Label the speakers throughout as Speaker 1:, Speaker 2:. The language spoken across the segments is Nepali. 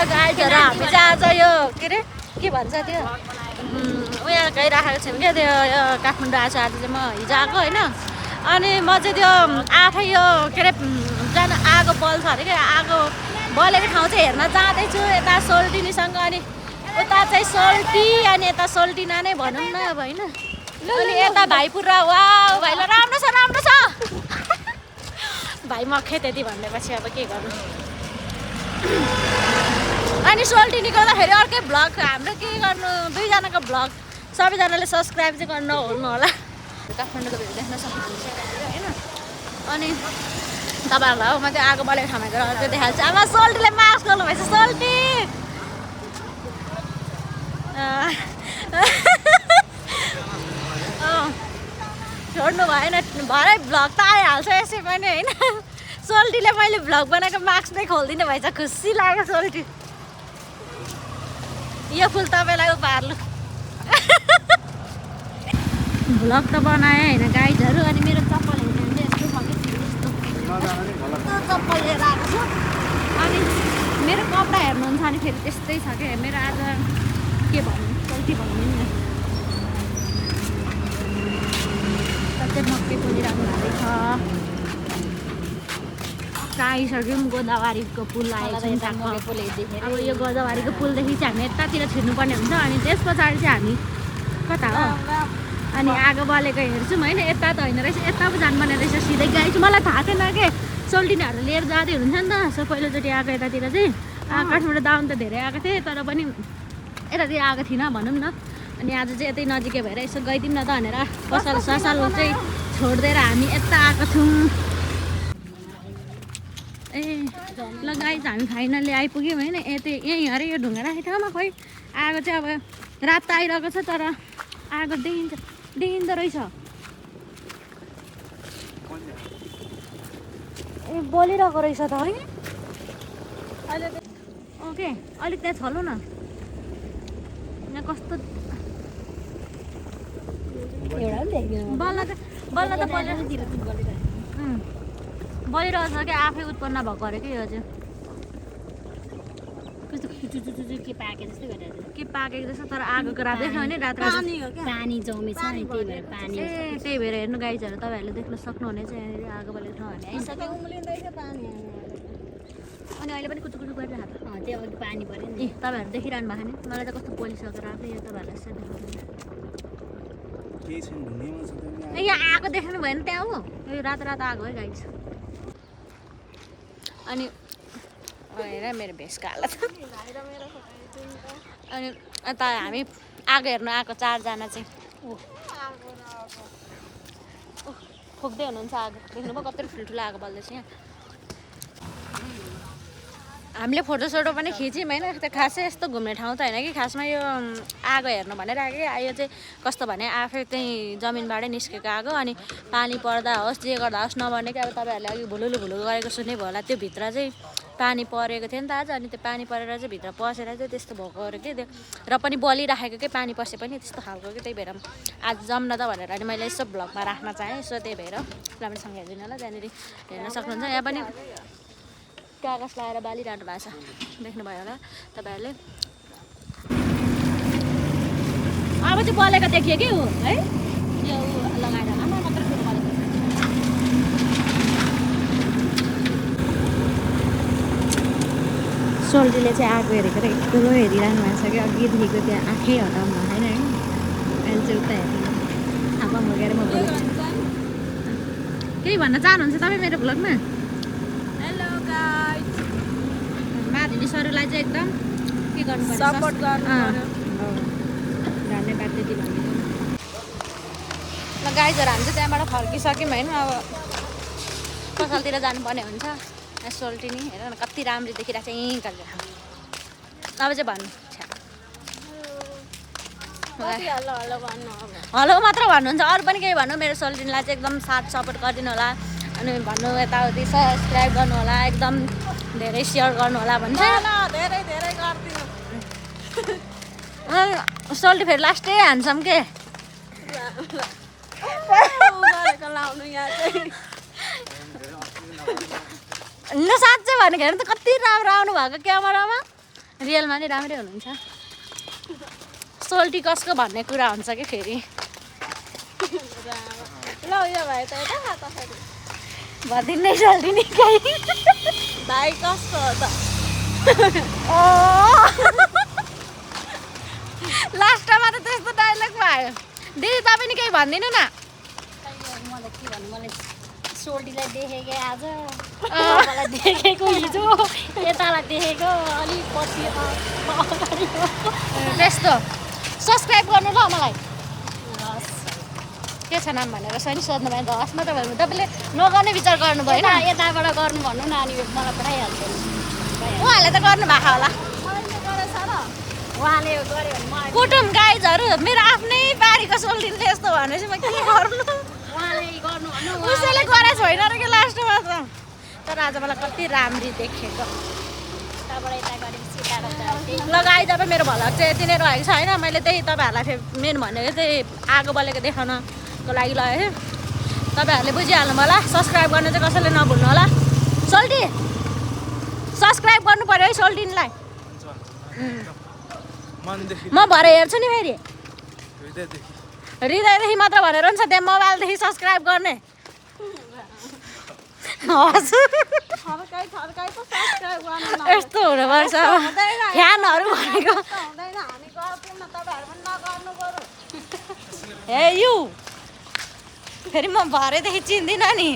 Speaker 1: गाइजहरू हामी चाहिँ आज यो के अरे के भन्छ त्यो उयो गइराखेको छौँ क्या त्यो यो काठमाडौँ आएको आज चाहिँ म हिजो आएको होइन अनि म चाहिँ त्यो आफै यो के अरे जान आगो बल्छ अरे क्या आगो बलेको ठाउँ चाहिँ हेर्न जाँदैछु यता सोल्टिनीसँग अनि उता चाहिँ सोल्टी अनि यता सोल्टिना नै भनौँ न अब होइन अनि यता भाइपुरा वा भाइलाई राम्रो छ भाइ मखे त्यति भनेपछि अब के गर्नु अनि सोल्टिनी गर्दाखेरि अर्कै भ्लग हाम्रो के गर्नु दुईजनाको भ्लग सबैजनाले सब्सक्राइब चाहिँ गर्नु नहुनु होला काठमाडौँको भिडियो देख्न सक्नुहुन्छ होइन अनि तपाईँहरूलाई म चाहिँ आगो बलेको ठाउँमा गएर अर्को देखाल्छु अब सोल्टीले मार्क्स गर्नु भएछ सोल्टी छोड्नु भएन भरे भ्लग त आइहाल्छ यसै पनि होइन सोल्टीले मैले भ्लग बनाएको मार्क्स नै खोलिदिनु भएछ खुसी लाग्यो सोल्टी यो फुल तपाईँलाई उपहार लु भ्लग त बनाएँ होइन गाइजहरू अनि मेरो चप्पल हेर्नु यस्तो चप्पल लिएर आएको छु अनि मेरो कपडा हेर्नुहुन्छ अनि फेरि त्यस्तै छ क्या मेरो आज के भन्नु सोल्टी भन्नु नि सबै मकै पोलिरहनु भएको छ आइसक्यौँ गोदावरीको पुल आएको अब यो गोदावरीको पुलदेखि चाहिँ हामी यतातिर छिर्नुपर्ने हुन्छ अनि त्यस पछाडि चाहिँ हामी कता हो अनि आगो बलेको हेर्छौँ होइन यता त होइन रहेछ यता पो जानुपर्ने रहेछ सिधै गएछु मलाई थाहा थिएन के सोल्टिनाहरू लिएर जाँदै हुन्छ नि त सो पहिलोचोटि आएको यतातिर चाहिँ काठमाडौँ दाउन त धेरै आएको थिएँ तर पनि यतातिर आएको थिइनँ भनौँ न अनि आज चाहिँ यतै नजिकै भएर यसो गइदिउँ न त भनेर पसल ससल चाहिँ छोडिदिएर हामी यता आएको छौँ ए ल गाइज हामी फाइनल्ली आइपुग्यौँ होइन यतै यहीँ अरे यो ढुङ्गा राखेको ठाउँमा खोइ आगो चाहिँ अब रात त आइरहेको छ तर आगो देखिँदो रहेछ ए बलिरहेको रहेछ त है ओके अलिक त्यहाँ छलौ न यहाँ कस्तो बल्ल त बलिरहेको छ क्या आफै उत्पन्न भएको अरे कि यो चाहिँ
Speaker 2: के पाके जस्तै गरेर
Speaker 1: के पाकेको जस्तो तर आगोको रात देख्नु भने रात
Speaker 2: पानी जमेछ नि त्यही भएर पानी
Speaker 1: ए त्यही भएर हेर्नु गाइजहरू तपाईँहरूले देख्न सक्नुहुनेछ यहाँनिर आगो बलेको ठाउँ हामी आइसक्यौँ अनि अहिले पनि कुचुकुचु गरिरहेको
Speaker 2: त्यो अघि पानी पऱ्यो
Speaker 1: ए तपाईँहरू देखिरहनु भएको नि मलाई त कस्तो पोलिसकेर आएको यो तपाईँहरूलाई यसो देखाउँदैन ए यहाँ आगो देख्नु भयो नि त्यहाँ हो यो रातो रातो आगो है गाइज अनि हेर मेरो भेषको हालत अनि यता हामी आगो हेर्नु आएको चारजना चाहिँ खोक्दै हुनुहुन्छ आगो देख्नुभयो कत्रो ठुल्ठुलो आगो बल्दैछ यहाँ हामीले फोटोसोटो पनि खिच्यौँ होइन त्यो खासै यस्तो घुम्ने ठाउँ त होइन कि खासमा यो आगो हेर्नु भनेर आएको यो चाहिँ कस्तो भने आफै त्यहीँ जमिनबाटै निस्केको आगो अनि पानी पर्दा होस् जे गर्दा होस् नभने कि अब तपाईँहरूले अघि भुलुलु गरेको सुन्नुभयो होला त्यो भित्र चाहिँ पानी परेको थियो नि त आज अनि त्यो पानी परेर चाहिँ भित्र पसेर चाहिँ त्यस्तो भएको अरे कि त्यो र पनि बलिराखेको कि पानी पसे पनि त्यस्तो खालको कि त्यही भएर आज जम्न त भनेर अनि मैले यसो भ्लगमा राख्न चाहेँ सो त्यही भएर राम्रोसँग हेरिदिनु होला त्यहाँनिर हेर्न सक्नुहुन्छ यहाँ पनि कागज लगाएर बालिरहनु भएको छ देख्नुभयो होला तपाईँहरूले अब चाहिँ बलेको देखियो कि हो है यो लगाएर आमा मात्र ठुलो बलेको सोल्टीले चाहिँ आगो हेरेको त एक्लो हेरिरहनु भएको छ कि अघिदेखिको त्यहाँ आँखै हटाउनु भएन है अहिले चाहिँ उता हेर्नु आँपा मगेर म बोलेको केही भन्न चाहनुहुन्छ तपाईँ मेरो भ्लगमा मानिसहरूलाई चाहिँ एकदम के गर्नु पर्छ सपोर्ट गर्नु धन्यवाद त्यति भन्नु ल गाइजहरू हामी चाहिँ त्यहाँबाट फर्किसक्यौँ होइन अब पसलतिर जानुपर्ने हुन्छ सोल्टिनी हेर न कति राम्रो देखिरहेको छ यहीँ गरेर अब चाहिँ भन्नु हेलो मात्र भन्नुहुन्छ अरू पनि केही भन्नु मेरो सोल्टिनीलाई चाहिँ एकदम साथ सपोर्ट गरिदिनु होला अनि भन्नु यताउति सब्सक्राइब गर्नु होला एकदम धेरै सेयर गर्नु होला भन्छ धेरै गरिदिनु सोल्टी फेरि लास्टै हान्छौँ के न साँच्चै भनेको हेर्नु त कति राम्रो आउनु भएको क्यामेरामा रियलमा नि राम्रै हुनुहुन्छ सोल्टी कसको भन्ने कुरा हुन्छ कि फेरि
Speaker 3: ल यो भाइ त यता तसरी
Speaker 1: भनिदिनै सोल्टी नि कहीँ
Speaker 3: भाइ कस्तो हो त
Speaker 1: लास्टमा त त्यस्तो डाइलग भयो दिदी तपाईँ नि केही भनिदिनु न
Speaker 2: मलाई के भन्नु मलाई सोल्टीलाई देखेकै आज तपाईँलाई देखेको हिजो यतालाई देखेको अलिक पछि
Speaker 1: त्यस्तो सब्सक्राइब गर्नु ल मलाई
Speaker 2: हस्
Speaker 1: के छ नाम भनेर नि सोध्नु भयो त हस् मात्र भयो तपाईँले नगर्ने विचार गर्नु भएन
Speaker 2: यताबाट गर्नु भन्नु न अनि मलाई पठाइहाल्छु
Speaker 1: उहाँहरूले त गर्नु भएको होला
Speaker 2: उहाँले गऱ्यो भने म
Speaker 1: कुटुम गाइजहरू मेरो आफ्नै बारीको सोल्टिन्छ यस्तो भनेपछि म के गर्नु
Speaker 2: उहाँले गर्नु भन्नु
Speaker 1: उसैले गरेको छैन र कि लास्टमा त तर आज मलाई कति राम्री देखेको
Speaker 2: यताबाट यता गरेपछि यताबाट
Speaker 1: ल गाइज अब मेरो भलक चाहिँ यति नै रहेको छ होइन मैले त्यही तपाईँहरूलाई मेन भनेको चाहिँ आगो बलेको देखाउनको लागि लगेको थिएँ तपाईँहरूले बुझिहाल्नु होला सब्सक्राइब गर्न चाहिँ कसैले नभुल्नु होला सोल्टी सब्सक्राइब गर्नु पऱ्यो है सोल्टिनलाई म भरे हेर्छु नि फेरि हृदयदेखि मात्र भनेर नि छ त्यहाँ मोबाइलदेखि सब्सक्राइब गर्ने
Speaker 3: थर्काइ पो सब्सक्राइब गर्नु न
Speaker 1: यस्तो हुनुपर्छ फ्यानहरू भनेको
Speaker 3: हुँदैन हामी गर्छौँ न तपाईँहरू पनि नगर्नु बरु
Speaker 1: हे यु फेरि म भरेदेखि चिन्दिनँ नि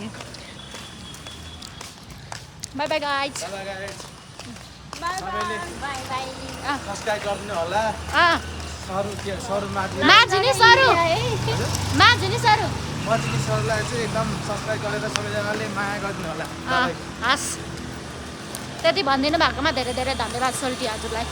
Speaker 1: by by guys
Speaker 2: by by
Speaker 4: subscribe गरिदिनु होला सरू
Speaker 1: माझी नि सरू माझी नि सरू
Speaker 4: मजिनी सरलाई चाहिँ एकदम सब्सक्राइब गरेर सबैजनाले माया गरिदिनु होला
Speaker 1: हस् त्यति भनिदिनु भएकोमा धेरै धेरै धन्यवाद सोल्टी हजुरलाई